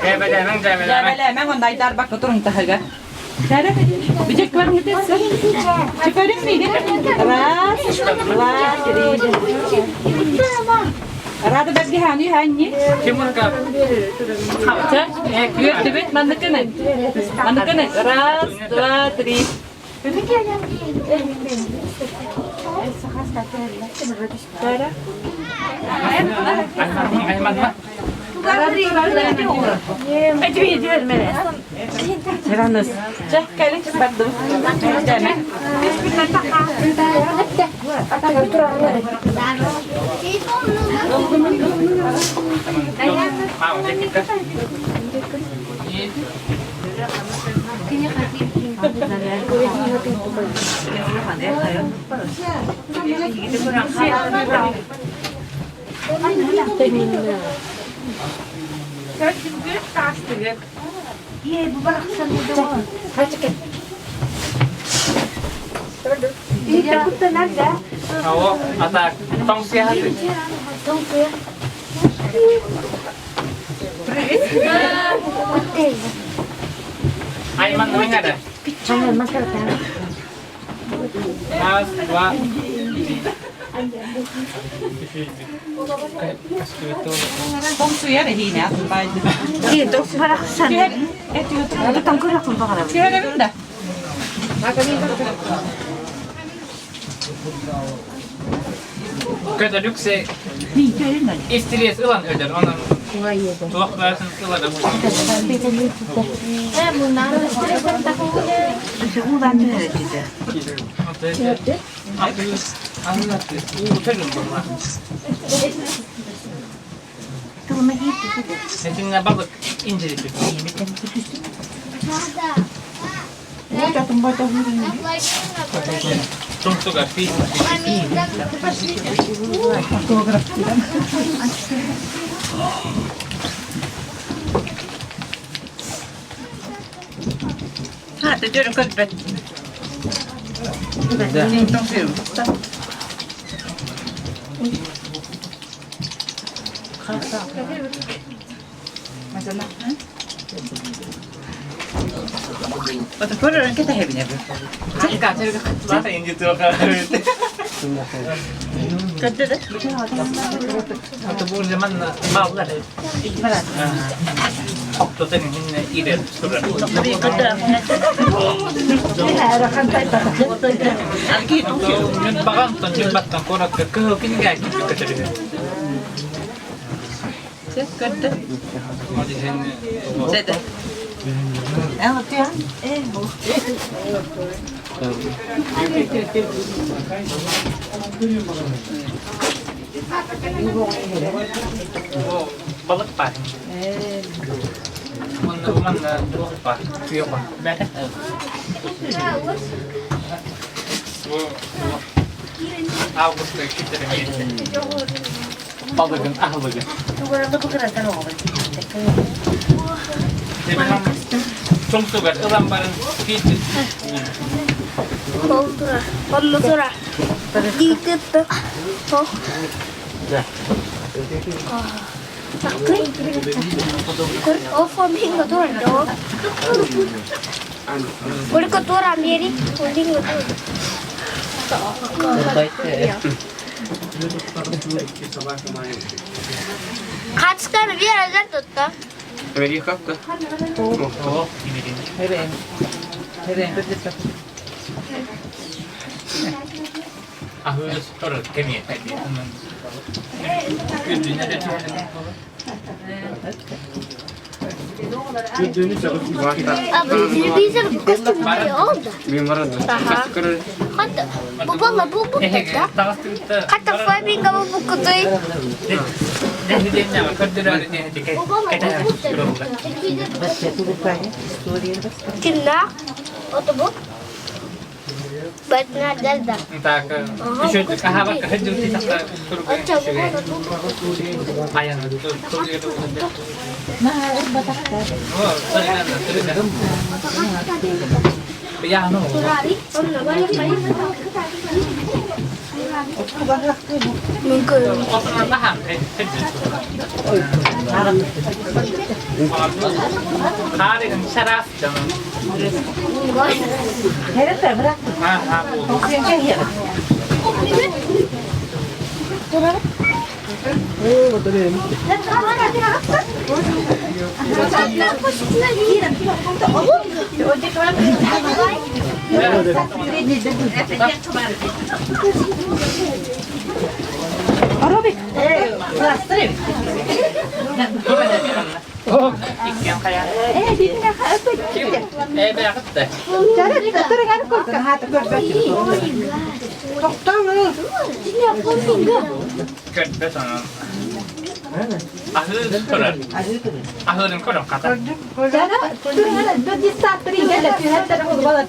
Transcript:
Дьээбэлээмэҥ, онно айдаарбакка турун таһыгар. Раз, два, три. Рада бэргэһээни үһээнни. Күөртүбүт манныкыны. Манныкыны. Раз, два, три. Раз, два, три. Тоҥсуйар эһиинэ Түһэрэбин да? Көтөлүк се истириэс ылан өлөр, онон туох баарын ылара Этинне балык инжирити. Тумсуга пи. Балык баар. Манна туох баар? Күөх бар. Августка Балыгын аһылыгын. Тумсугар ылан баран пиитин. Оннутура. Диикытта. Хацкар Вера тутта. Аһыы турар кэмиэ. А bu televizor bu kostümde oldu. Aha. Hatta bu bana bu bu da. Hatta flamingo bu bu kutuyu. Bu bana bu bu da. Kimler? O da bu. Batına geldi. Так, еще ага, Hatta bu bana bu Mungkin.